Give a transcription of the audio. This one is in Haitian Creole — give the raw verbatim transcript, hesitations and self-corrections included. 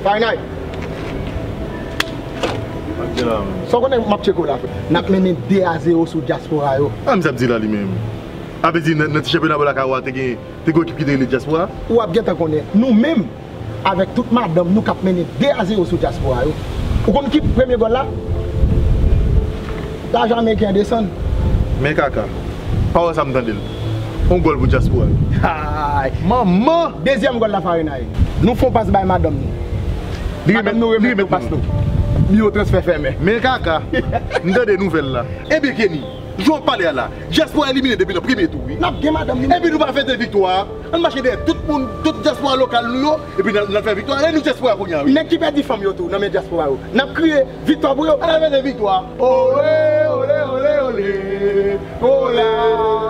Farinay. Sa w konnen m ap tcheke w la, frè. N ap mennen de a zewo sou dyaspora yo. A, m sa ap di la li menm. A vle di nan, nan ti chanpyona bòl la Kawo a te gen, te gen ekip ki te rele dyaspora. Ou ap gentan konnen. Nou menm, avèk tout madanm nou k ap mennen de a zewo sou dyaspora yo. Ou konn ki premye gòl la? Lajan ameriken an desann. Men kaka. Pawòl sa m tande l. On gòl pou dyaspora. Ay. Manman! Dezyèm gòl la Farinay. Nou fè yon pas bay madanm nou. Li remèt, madanm nou remèt nou pas nou. Biwo transfè fèmen. Men kaka. M tande nouvèl la. Ebyen Kenny, jan w ap pale a la, dyaspora elimine depi nan premye tou wi. N ap gen madanm nou. Epi nou pa fete viktwa a. Ann mache dèyè tout moun, tout dyaspora lokal nou yo, epi n al, n al fè viktwa. E nou dyaspora kounye a wi. Nèg ki pèdi fanm yo tou nan men dyaspora yo. N ap kriye viktwa pou yo. Ann al fete viktwa. Ole, ole, ole, ole. Ola.